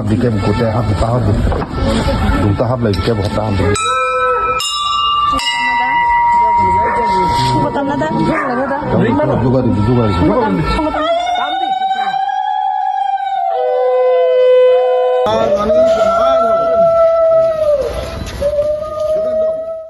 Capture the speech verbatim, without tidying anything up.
Dikhe buku tei hap buka hap. Dungta hap lai dikhe buku ta hap. Jugari, jugari.